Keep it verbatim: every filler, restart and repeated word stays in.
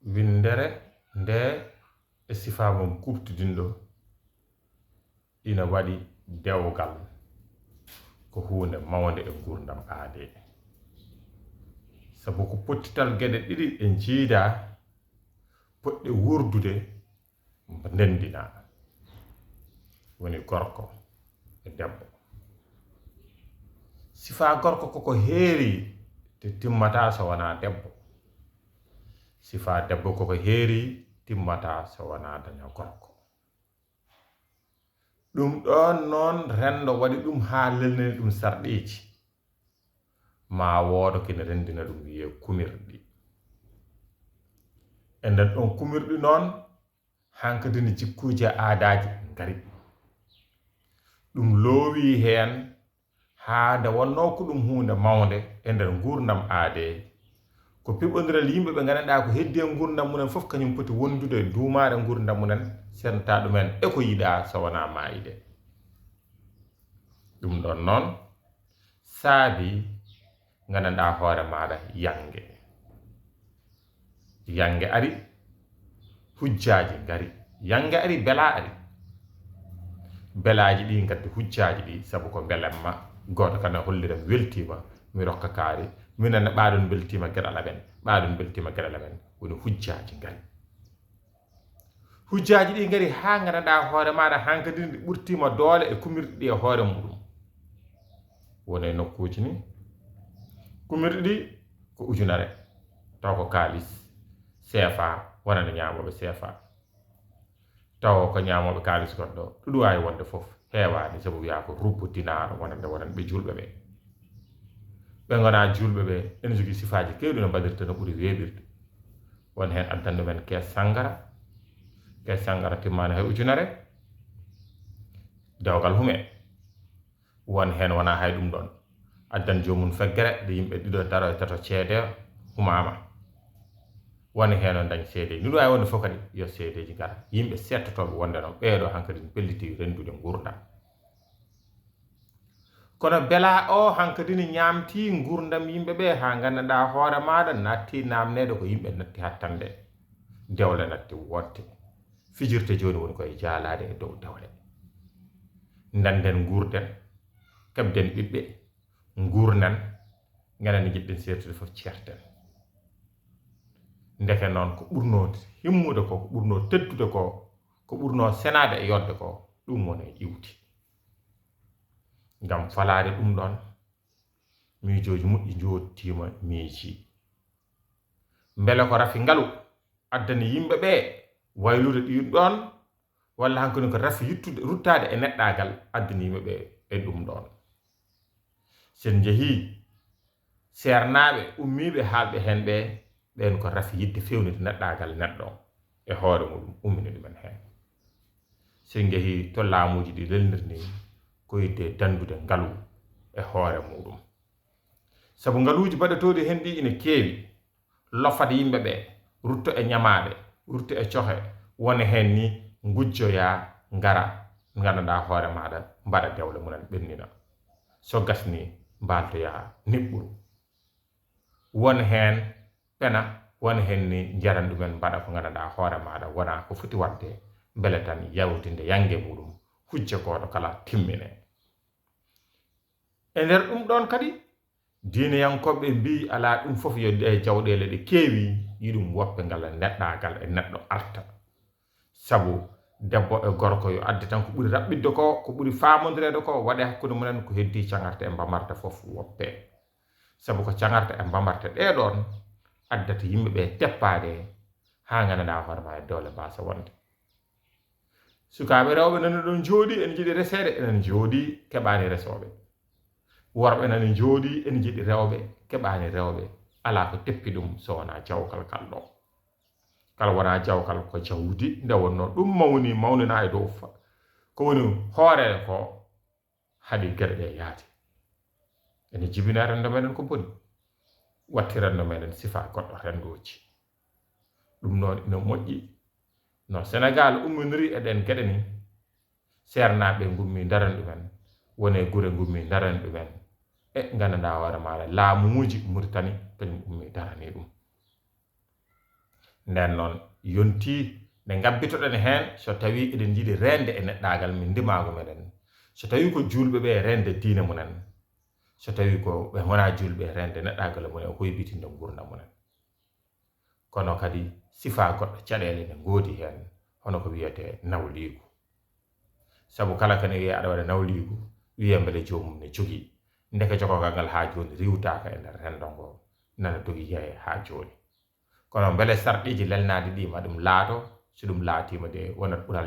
Winndere nde e sifaa mum kuuɓtidinɗo ina waɗi dewgal ko huunde mawnde e nguurndam aadee. Sabu ko pottital geɗe ɗiɗi ɗe njiidaa, potɗe wuurdude, ndendinaa. Woni gorko e debbo. Sifaa gorko koko heeri te timmataa so wonaa debbo. Sifaa debbo koko heeri timmataa so wonaa daña gorko. Ɗum ɗoon noon renndo waɗi ɗum haa lelnani ɗum sarɗiiji. Ma woodo kina renndina ɗum wiyee kumirɗi. E nder ɗoon kumirɗi noon, hankadi ne jikkuuji e aadaaji ngari. Ɗum loowii heen haa nde wonnoo ko ɗum huunde mawnde e nder nguurndam aadee. Ko piɓondiral yimɓe ɓe nganndanɗaa ko heddii e nguurndam mumen fof, kañum poti wondude e duumaare nguurndam mumen, sernata ɗumen e ko yiɗaa so wonaa maayde. Ɗum ɗoon noon saabii nganndanɗaa hoore maaɗa yannge. Yannge ari, hujjaaji ngari. Yannge ari, belaa ari. Belaaji ɗi ngaddi hujjaaji ɗi, sabu ko mbelamma, gooto kala holliram weltiima, mi rokka kaari, minen ne ɓaaɗon mbeltiima geɗal amen, ɓaaɗon mbeltiima geɗal amen, woni hujjaaji ngari. Hujjaaji ɗi ngari haa nganndanɗaa hoore maaɗa hankadi ɗi ɓurtiima doole e kumirɗi ɗi e hoore muɗum. Woni e nokkuuji ni, kumirɗi ɗi ko ujunere, taw ko kaalis, seefa, wonande ñaamooɓe seefa. Taw ko ñaamooɓe kaalis goɗɗo, ɗuɗu waawi wonde fof, heewaani, sabu wiyaa ko rubbo dinaaro wonande wonande ɓe juulɓe ɓe. Ɓe ngonaa juulɓe ɓe, ene jogii sifaaji keewɗi no mbaɗirta no ɓuri weeɓirde. Won heen addanɗo men kees sanngara, kees sanngara timmaani hay ujunere, dewgal hume. Won heen wonaa hay ɗum ɗoon. Addan joomum feggere, nde yimɓe ɗiɗo daro e tato ceede humaama. Won heen on dañ seedeeji. Ɗum ɗo waawi wonde fof kadi, yo seedeeji ngar. Yimɓe seettotooɓe wonde noon, ɓeeɗo hankadi pellitii renndude nguurndam. Kono belaa o hankadi ne ñaamtii nguurndam yimɓe ɓe haa nganndanɗaa hoore maaɗa naattii naamneede ko yimɓe natti hattande. Dewle natti woodde. Fijirde jooni woni ko e jaalaade e dow dewle. Ndannden nguurden, keɓden ɓiɓɓe, nguurnen, ngenen njiɗɗen seertude fof ceerten. Ndeke noon ko ɓurnoo himmude ko, ko ɓurnoo teddude ko, ko ɓurnoo senaade e yodde ko, ɗum woni e iwdi. Ngam falaade ɗum ɗoon, miijooji moƴƴi njooɗtiima miijii. Mbele ko rafi ngalu addani yimɓe ɓe waylude ɗum ɗoon, walla hankadi ko rafi yittude, ruttaade e neɗɗaagal addani yimɓe ɓe e ɗum ɗoon? Sen njehii seernaaɓe ummiiɓe haalɓe heen ɓe, ɓeen ko rafi yiɗde feewnude neɗɗaagal neɗɗo e hoore muɗum ummini ɗumen heen. Sen njehii to laamuuji ɗi lelnir ni, ko yiɗde danndude ngalu e hoore muɗum. Sabu ngaluuji baɗatooɗi heen ɗi ina keewi, lofat yimɓe ɓe, rutto e ñamaaɗe, rutto e cohe, wona heen ni ngujjoyaa, ngara, nganndanɗaa hoore maaɗa, mbaɗa dewle mumen, ɓennina. So gasni, mbaaltoyaa niɓɓuru. Won heen pena, won heen ni njaran ɗumen, mbaɗa ko nganndanɗaa hoore maaɗa wonaa ko foti waɗde, mbele tan yawtinde yannge muɗum, hujja gooto kala timmine. E nder ɗum ɗoon kadi, diineyankooɓe mbii alaa ɗum fof yo ɗe jawɗeele ɗe keewi, yiɗum woppe ngal neɗɗaagal e neɗɗo arta. Sabu debbo e gorko yo adde tan ko ɓuri raɓɓiɗde ko, ko ɓuri faamondireede ko, waɗe hakkunde mumen ko heddii caŋarte e mbamarta fof woppe. Sabu ko caŋarte e mbamarta ɗee ɗoon addata yimɓe ɓe teppaade haa nganndanɗaa hoore maa e doole mbaasa wonde. Sukaaɓe rewɓe nana ɗoon njooɗii, ene njiɗi reseede, enen njooɗii keɓaani resooɓe. Worɓe nana njooɗii, ene njiɗi rewɓe, keɓaani rewɓe. Alaa ko teppi ɗum so wonaa jawkal kal ɗo. Kala wonaa jawkal ko jawdi, nde wonnoo ɗum mawni, mawninaa e dow fa-, ko woni hoore ko haɗi geɗe ɗe yaade. Ene jibina renndo meɗen ko boni, watti renndo meɗen sifa goɗɗo renndooji. Ɗum noon ina moƴƴi. No Senegaal umminori e ɗeen geɗe ni, seernaaɓe ngummi ndaran ɗumen, wone gure ngummi ndaran ɗumen. E nganndanɗaa hoore maaɗa, laamuuji Muritani kañum ummi darani ɗum. Nden noon, yontii nde ngabbitoɗen heen, so tawii eɗen njiɗi reende e neɗɗaagal, min ndimaagu meɗen. So tawii ko juulɓe ɓe, reende diine mumen. So tawii ko ɓe ngonaa juulɓe, reende neɗɗaagal mumen, ko hoybitinde nguurndam mumen. Kono kadi, sifaa goɗɗo caɗeele ne ngoodi heen, hono ko wiyetee nawliigu. Sabu kala kene wiyee aɗa waɗa nawliigu, wiyee mbele joomum ne jogii. Ndeke jogogal ngal haa jooni riiwtaaka e nder renndo ngo, nana dogi yahee haa jooni. Kono mbele sarɗiiji lelnaaɗi ɗi ma ɗum laato? So ɗum laatiima de, wonat ɓural